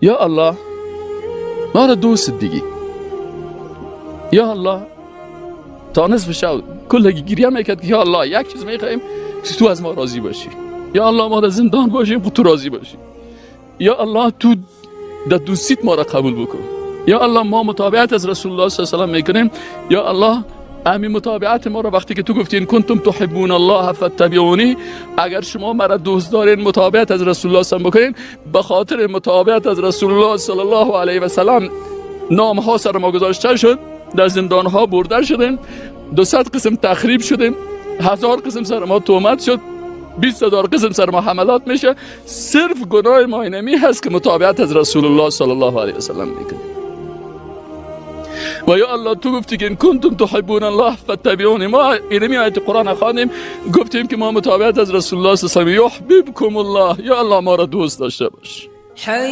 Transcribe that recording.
Ё Аллоҳ, ма ро дӯст бигӣ. Ё Аллоҳ, تا نصف شب کلگی گریه میکرد که یا الله، یک چیز میخوایم که تو از ما راضی باشی. یا الله، ما در زندان باشیم، تو راضی باشی. یا الله، تو در دوستیت ما را قبول بکن. یا الله، ما متابعت از رسول الله صلی الله علیه و سلم میکنیم. یا الله، همین متابعت ما را، وقتی که تو گفتی إن کنتم تحبون الله فاتبعوني، اگر شما مرا دوست دارین، متابعت از رسول الله صلی الله علیه و بکنین. به خاطر متابعت از رسول الله صلی الله علیه و سلم نام ها سر ما گذاشته شد، در زندان ها برده شدیم، 200 قسم تخریب شدیم، 1000 قسم سر ما تهمت شد، 20,000 قسم سر ما حملات میشه. صرف گناه ما اینمی هست که متابعت از رسول الله صلی الله علیه و سلم میکنیم. و یا الله، تو گفتی که إن کنتم تحبون الله فاتبعوني. ما اینمی آیت قرآن خواندیم، گفتیم که ما متابعت از رسول الله صلی الله علیه و سلم، یحببکم الله. یا الله، ما را دوست داشته باش. حي